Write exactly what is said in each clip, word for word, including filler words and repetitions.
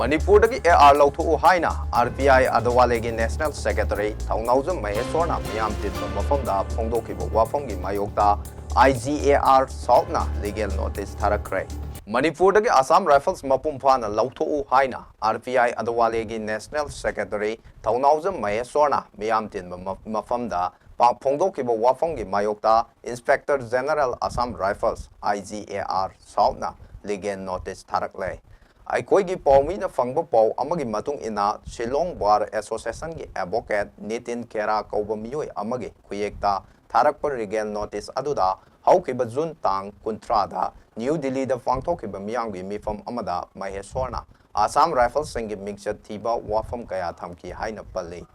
ꯃꯅꯤꯄꯨꯔꯗꯒꯤ ꯑꯦ ꯑꯥꯔ ꯂꯧꯊꯣꯛꯎ ꯍꯥꯏꯅ ꯑꯥꯔ ꯄꯤ ꯑꯥꯏ ꯑꯗꯋꯥꯂꯦꯒꯤ ꯅꯦꯁꯅꯦꯜ ꯁꯦꯀ꯭ꯔꯦꯇꯔꯤ ꯊꯧꯅꯥꯎꯖꯝ ꯃꯍꯦꯁ꯭ꯋꯔꯅ ꯃꯤꯌꯥꯝ ꯇꯤꯟꯕ ꯃꯐꯝꯗ ꯐꯣꯡꯗꯣꯛꯈꯤꯕ ꯋꯥꯐꯝꯒꯤ ꯃꯥꯌꯣꯛꯇ ꯑꯥꯏ ꯖꯤ ꯑꯦ ꯑꯥꯔ ꯁꯥꯎꯠꯅ ꯂꯤꯒꯦꯜ ꯅꯣꯇꯤꯁ ꯊꯥꯔꯛꯈ꯭ꯔꯦ꯫ ꯃꯅꯤꯄꯨꯔꯗꯒꯤ ꯑꯁꯥꯝ ꯔꯥꯏꯐꯜꯁ ꯃꯄꯨꯡ ꯐꯥꯅ ꯂꯧꯊꯣꯛꯎ ꯍꯥꯏꯅ ꯑꯥꯔ ꯄꯤ ꯑꯥꯏ ꯑꯗꯋꯥꯂꯦꯒꯤ ꯅꯦꯁꯅꯦꯜ ꯁꯦꯀ꯭ꯔꯦꯇꯔꯤ ꯊꯧꯅꯥꯎꯖꯝ ꯃꯍꯦꯁ꯭ꯋꯔꯅ ꯃꯤꯌꯥꯝ ꯇꯤꯟꯕ ꯃ-, ꯃꯐꯝꯗ ꯄꯥꯎ ꯐꯣꯡꯗꯣꯛꯈꯤꯕ ꯋꯥꯐꯝꯒꯤ ꯃꯥꯌꯣꯛꯇ inspector general Assam rifles, I G A R ꯁꯥꯎꯠꯅ ꯂꯤꯒꯦꯜ ꯅꯣꯇꯤꯁ ꯊꯥꯔꯛꯂꯦ꯫ ꯑꯩꯈꯣꯏꯒꯤ ꯄꯥꯎꯃꯤꯅ ꯐꯪꯕ ꯄꯥꯎ ꯑꯃꯒꯤ ꯃꯇꯨꯡ ꯏꯟꯅ, ꯁꯤꯂꯣꯡ ꯕꯥꯔ ꯑꯦꯁꯣꯁꯤꯌꯦꯁꯟꯒꯤ ꯑꯦꯗꯚꯣꯀꯦꯠ ꯅꯤꯇꯤꯟ ꯈꯦꯔꯥ ꯀꯧꯕ ꯃꯤꯑꯣꯏ ꯑꯃꯒꯤ ꯈꯨꯌꯦꯛꯇ ꯊꯥꯔꯛꯄ ꯂꯤꯒꯦꯜ ꯅꯣꯇꯤꯁ ꯑꯗꯨꯗ ꯍꯧꯈꯤꯕ ꯖꯨꯟ ꯇꯥꯡ ꯀꯨꯟꯊ꯭ꯔꯥꯗ ꯅ꯭ꯌꯨ ꯗꯤꯜꯂꯤꯗ ꯄꯥꯡꯊꯣꯛꯈꯤꯕ ꯃꯤꯌꯥꯝꯒꯤ ꯃꯤꯐꯝ ꯑꯃꯗ ꯃꯍꯦꯁ꯭ꯋꯔꯅ ꯑꯁꯥꯝ ꯔꯥꯏꯐꯜꯁꯤꯡꯒꯤ ꯃꯤꯡꯆꯠ ꯊꯤꯕ ꯋꯥꯐꯝ ꯀꯌꯥ ꯊꯝꯈꯤ ꯍꯥꯏꯅ ꯄꯜꯂꯤ꯫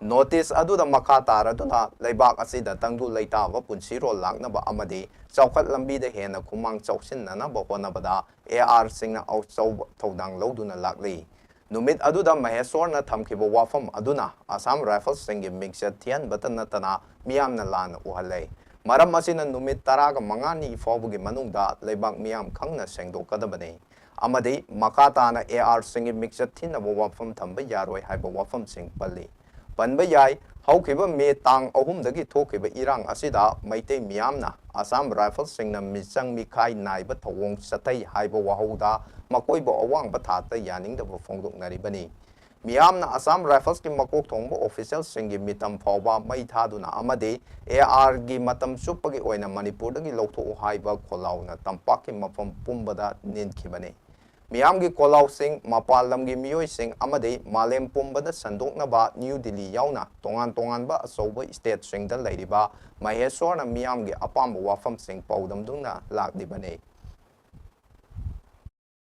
ꯅꯣꯇꯤꯁ ꯑꯗꯨꯗ ꯃꯈꯥ ꯇꯥꯔꯗꯨꯅ ꯂꯩꯕꯥꯛ ꯑꯁꯤꯗ ꯇꯪꯗꯨ ꯂꯩꯇꯥꯕ ꯄꯨꯟꯁꯤꯔꯣꯜ ꯂꯥꯛꯅꯕ ꯑꯃꯗꯤ ꯆꯥꯎꯈꯠ ꯂꯝꯕꯤꯗ ꯍꯦꯟꯅ ꯈꯨꯃꯥꯡ ꯆꯥꯎꯁꯤꯟꯅꯅꯕ ꯍꯣꯠꯅꯕꯗ ꯑꯦ ꯑꯥꯔꯁꯤꯡꯅ ꯑꯆꯧꯕ ꯊꯧꯗꯥꯡ ꯂꯧꯗꯨꯅ ꯂꯥꯛꯂꯤ꯫ ꯅꯨꯃꯤꯠ ꯑꯗꯨꯗ ꯃꯍꯦꯁ꯭ꯋꯔꯅ ꯊꯝꯈꯤꯕ ꯋꯥꯐꯝ ꯑꯗꯨꯅ ꯑꯁꯥꯝ ꯔꯥꯏꯐꯜꯁꯤꯡꯒꯤ ꯃꯤꯡꯆꯠ ꯊꯤꯍꯟꯕꯇ ꯅꯠꯇꯅ ꯃꯤꯌꯥꯝꯅ ꯂꯥꯟꯅ ꯎꯍꯜꯂꯦ꯫ ꯃꯔꯝ ꯑꯁꯤꯅ ꯅꯨꯃꯤꯠ ꯇꯔꯥꯒ ꯃꯉꯥꯅꯤ ꯐꯥꯎꯕꯒꯤ ꯃꯅꯨꯡꯗ ꯂꯩꯕꯥꯛ ꯃꯤꯌꯥꯝ ꯈꯪꯅ ꯁꯦꯡꯗꯣꯛꯀꯗꯕꯅꯤ ꯑꯃꯗꯤ ꯃꯈꯥ ꯇꯥꯅ ꯑꯦ ꯑꯥꯔꯁꯤꯡꯒꯤ ꯃꯤꯡꯆꯠ ꯊꯤꯅꯕ ꯋꯥꯐꯝ ꯊꯝꯕ ꯌꯥꯔꯣꯏ ꯍꯥꯏꯕ ꯋꯥꯐꯝꯁꯤꯡ ꯄꯜꯂꯤ꯫ ꯄꯟꯕ ꯌꯥꯏ, ꯍꯧꯈꯤꯕ ꯃꯦ ꯇꯥꯡ ꯑꯍꯨꯝꯗꯒꯤ ꯊꯣꯛꯈꯤꯕ ꯏꯔꯥꯡ ꯑꯁꯤꯗ ꯃꯩꯇꯩ ꯃꯤꯌꯥꯝꯅ ꯑꯁꯥꯝ ꯔꯥꯏꯐꯜꯁꯤꯡꯅ ꯃꯤꯆꯪ ꯃꯤꯈꯥꯏ ꯅꯥꯏꯕ ꯊꯧꯑꯣꯡ ꯆꯠꯊꯩ ꯍꯥꯏꯕ ꯋꯥꯍꯧꯗ ꯃꯈꯣꯏꯕꯨ ꯑꯋꯥꯡꯕ ꯊꯥꯛꯇ ꯌꯥꯅꯤꯡꯗꯕ ꯐꯣꯡꯗꯣꯛꯅꯔꯤꯕꯅꯤ꯫ ꯃꯤꯌꯥꯝꯅ ꯑꯁꯥꯝ ꯔꯥꯏꯐꯜꯁꯀꯤ ꯃꯀꯣꯛ ꯊꯣꯡꯕ ꯑꯣꯐꯤꯁꯤꯌꯦꯜꯁꯤꯡꯒꯤ ꯃꯤꯇꯝ ꯐꯥꯎꯕ ꯃꯩ ꯊꯥꯗꯨꯅ ꯑꯃꯗꯤ ꯑꯦ ꯑꯥꯔꯒꯤ ꯃꯇꯝ ꯆꯨꯞꯄꯒꯤ ꯑꯣꯏꯅ ꯃꯅꯤꯄꯨꯔꯗꯒꯤ ꯂꯧꯊꯣꯛꯎ ꯍꯥꯏꯕ ꯈꯣꯜꯂꯥꯎꯅ ꯇꯝꯄꯥꯛꯀꯤ ꯃꯐꯝ ꯄꯨꯝꯕꯗ ꯅꯤꯟꯈꯤꯕꯅꯤ꯫ ꯃꯤꯌꯥꯝꯒꯤ ꯈꯣꯜꯂꯥꯎꯁꯤꯡ ꯃꯄꯥꯟ ꯂꯝꯒꯤ ꯃꯤꯑꯣꯏꯁꯤꯡ ꯑꯃꯗꯤ ꯃꯥꯂꯦꯝ ꯄꯨꯝꯕꯗ ꯁꯟꯗꯣꯛꯅꯕ ꯅ꯭ꯌꯨ ꯗꯤꯜꯂꯤ ꯌꯥꯎꯅ ꯇꯣꯉꯥꯟ ꯇꯣꯉꯥꯟꯕ ꯑꯆꯧꯕ ꯁ꯭ꯇꯦꯠꯁꯤꯡꯗ ꯂꯩꯔꯤꯕ ꯃꯍꯦꯁ꯭ꯋꯔꯅ ꯃꯤꯌꯥꯝꯒꯤ ꯑꯄꯥꯝꯕ ꯋꯥꯐꯝꯁꯤꯡ ꯄꯥꯎꯗꯝꯗꯨꯅ ꯂꯥꯛꯂꯤꯕꯅꯤ꯫